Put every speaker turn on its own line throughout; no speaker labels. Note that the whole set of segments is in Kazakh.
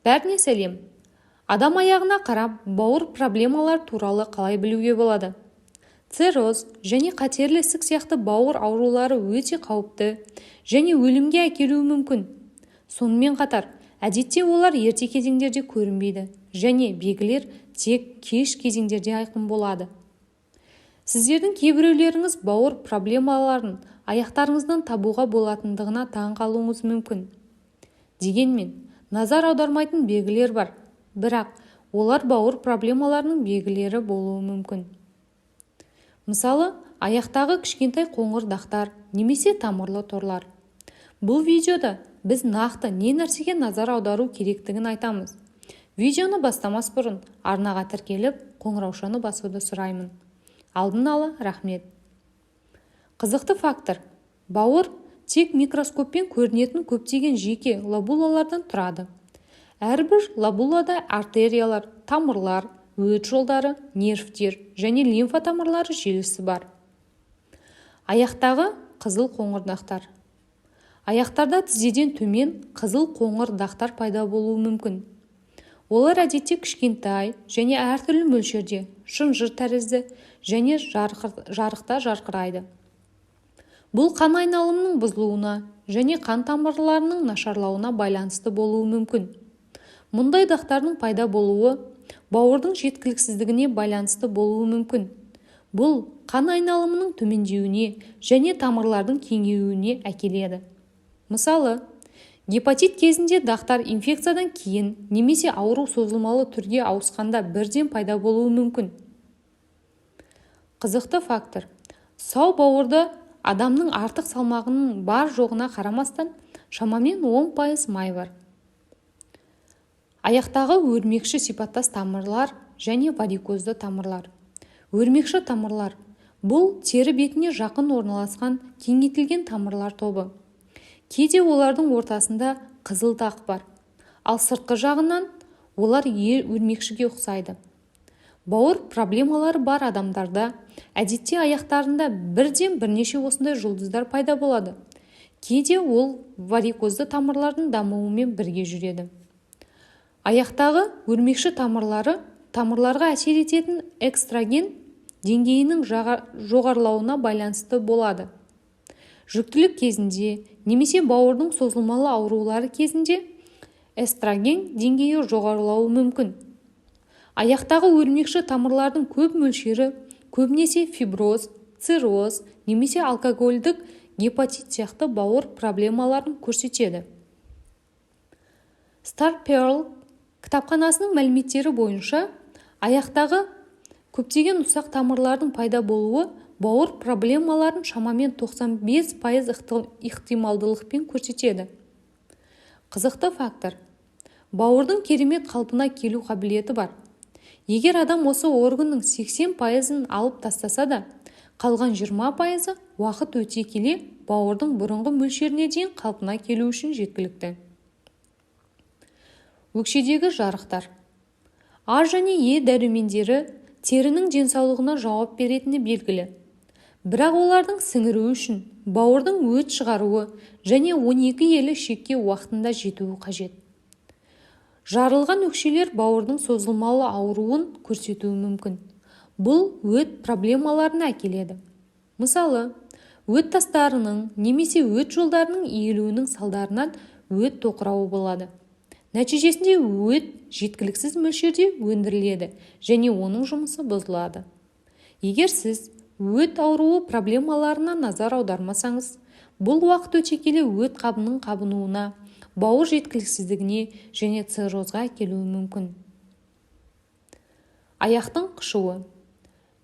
Бәріне сәлем! Адам аяғына қарап, бауыр проблемалары туралы қалай білуге болады? Цирроз және қатерлі ісік сияқты бауыр аурулары өте қауіпті және өлімге әкелуі мүмкін. Сонымен қатар, әдетте олар ерте кезеңдерде көрінбейді және белгілер тек кеш кезеңдерде айқын болады. Сіздердің кейбіреулеріңіз бауыр проблемаларын аяқтарыңыздан табуға болатындығына таң қалуыңыз мүмкін. Дегенмен, назар аудармайтын белгілер бар, бірақ олар бауыр проблемаларының белгілері болуы мүмкін. Мысалы, аяқтағы кішкентай қоңыр дақтар немесе тамырлы торлар. Бұл видеода біз нақты не нәрсеге назар аудару керектігін айтамыз. Видеоны бастамас бұрын арнаға тіркеліп, қоңыраушаны басуды сұраймын. Алдын ала рахмет. Қызықты фактор: бауыр тек микроскоппен көрінетін көптеген жеке лобулалардан тұрады. Әрбір лобулада артериялар, тамырлар, өт жолдары, нервтер және лимфа тамырлары желісі бар. Аяқтағы қызыл қоңыр дақтар. Аяқтарда тізеден төмен қызыл қоңыр дақтар пайда болуы мүмкін. Олар әдетте кішкентай және әртүрлі мөлшерде, шынжыр тәрізді және жарықта жарқырайды. Бұл қан айналымының бұзылуына және қан тамырларының нашарлауына байланысты болуы мүмкін. Мұндай дақтардың пайда болуы бауырдың жеткіліксіздігіне байланысты болуы мүмкін. Бұл қан айналымының төмендеуіне және тамырлардың кеңеюіне әкеледі. Мысалы, гепатит кезінде дақтар инфекциядан кейін немесе ауру созылмалы түрге ауысқанда бірден пайда болуы мүмкін. Қызықты фактор: сау бауырда адамның артық салмағының бар-жоғына қарамастан, шамамен 10% май бар. Аяқтағы өрмекші сипаттас тамырлар және варикозды тамырлар. Өрмекші тамырлар – бұл тері бетіне жақын орналасқан кеңейтілген тамырлар тобы. Кейде олардың ортасында қызыл дақ бар, ал сыртқы жағынан олар өрмекшіге ұқсайды. Бауыр проблемалары бар адамдарда әдетте аяқтарында бірден бірнеше осындай жұлдыздар пайда болады. Кейде ол варикозды тамырлардың дамуымен бірге жүреді. Аяқтағы өрмекші тамырлары тамырларға әсер ететін эстроген деңгейінің жоғарылауына байланысты болады. Жүктілік кезінде немесе бауырдың созылмалы аурулары кезінде эстроген деңгейі жоғарылауы мүмкін. Аяқтағы өрмекші тамырлардың көп мөлшері көбінесе фиброз, цирроз немесе алкогольдік гепатит сияқты бауыр проблемаларын көрсетеді. Star Pearl кітапханасының мәліметтері бойынша, аяқтағы көптеген ұсақ тамырлардың пайда болуы бауыр проблемаларын шамамен 95% ықтималдылықпен көрсетеді. Қызықты фактор: бауырдың керемет қалпына келу қабілеті бар. Егер адам осы органның 80%-ын алып тастаса да, қалған 20%-ы уақыт өте келе бауырдың бұрынғы мөлшеріне дейін қалпына келу үшін жеткілікті. Өкшедегі жарықтар. А және Е дәрумендері терінің денсаулығына жауап беретіні белгілі. Бірақ олардың сіңіруі үшін бауырдың өт шығаруы және 12 елі ішекке уақытында жетуі қажет. Жарылған өкшелер бауырдың созылмалы ауруын көрсетуі мүмкін. Бұл өт проблемаларына әкеледі. Мысалы, өт тастарының немесе өт жолдарының иілуінің салдарынан өт тоқырауы болады. Нәтижесінде өт жеткіліксіз мөлшерде өндіріледі және оның жұмысы бұзылады. Егер сіз өт ауруы проблемаларына назар аудармасаңыз, бұл уақыт өте келе өт қабының қабынуына, бауыр жеткіліксіздігіне және циррозға әкелуі мүмкін. Аяқтың қышуы.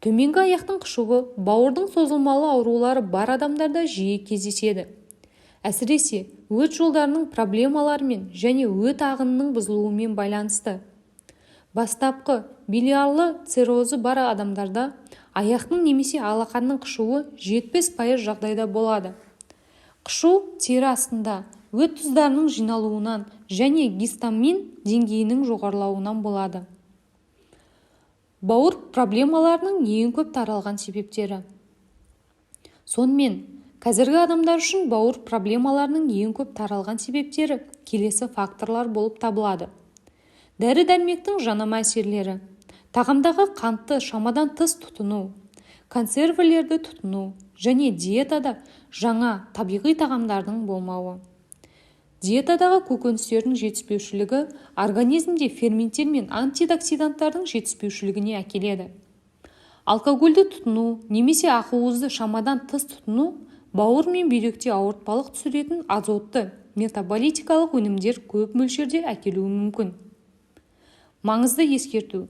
Төменгі аяқтың қышуы бауырдың созылмалы аурулары бар адамдарда жиі кездеседі. Әсіресе өт жолдарының проблемаларымен және өт ағынының бұзылуымен байланысты. Бастапқы билиарлы циррозы бар адамдарда аяқтың немесе алақанның қышуы 70% жағдайда болады. Қышу тері астында өт тұздарының жиналуынан және гистамин деңгейінің жоғарылауынан болады. Бауыр проблемаларының ең көп таралған себептері. Сонымен, қазіргі адамдар үшін бауыр проблемаларының ең көп таралған себептері келесі факторлар болып табылады. Дәрі-дәрмектің жанама әсерлері, тағамдағы қантты шамадан тыс тұтыну, консервілерді тұтыну және диетада жаңа табиғи тағамдардың болмауы. Диетадағы көкөністердің жетіспеушілігі организмде ферменттер мен антиоксиданттардың жетіспеушілігіне әкеледі. Алкогольді тұтыну немесе ақуызды шамадан тыс тұтыну бауыр мен бүйректе ауыртпалық түсіретін азотты метаболитикалық өнімдер көп мөлшерде әкелуі мүмкін. Маңызды ескерту: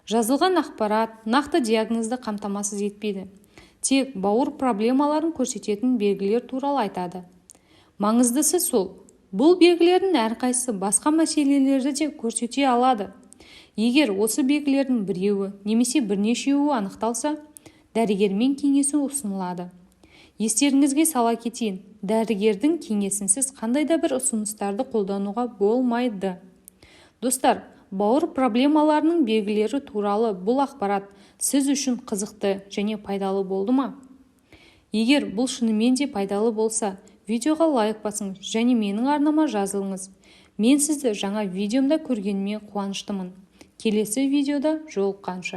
жазылған ақпарат нақты диагнозды қамтамасыз етпейді, тек бауыр проблемаларын көрсететін белгілер туралы айтады. Маңыздысы сол, бұл белгілердің әрқайсысы басқа мәселелерді де көрсете алады. Егер осы белгілердің біреуі немесе бірнешеуі анықталса, дәрігермен кеңесу ұсынылады. Естеріңізге сала кетейін, дәрігердің кеңесінсіз қандай да бір ұсыныстарды қолдануға болмайды. Достар, бауыр проблемаларының белгілері туралы бұл ақпарат сіз үшін қызықты және пайдалы болды ма? Егер бұл шынымен де пайдалы болса, видеоға лайк басыңыз және менің арнама жазылыңыз. Мен сізді жаңа видеомда көргеніме қуаныштымын. Келесі видеода жолыққанша!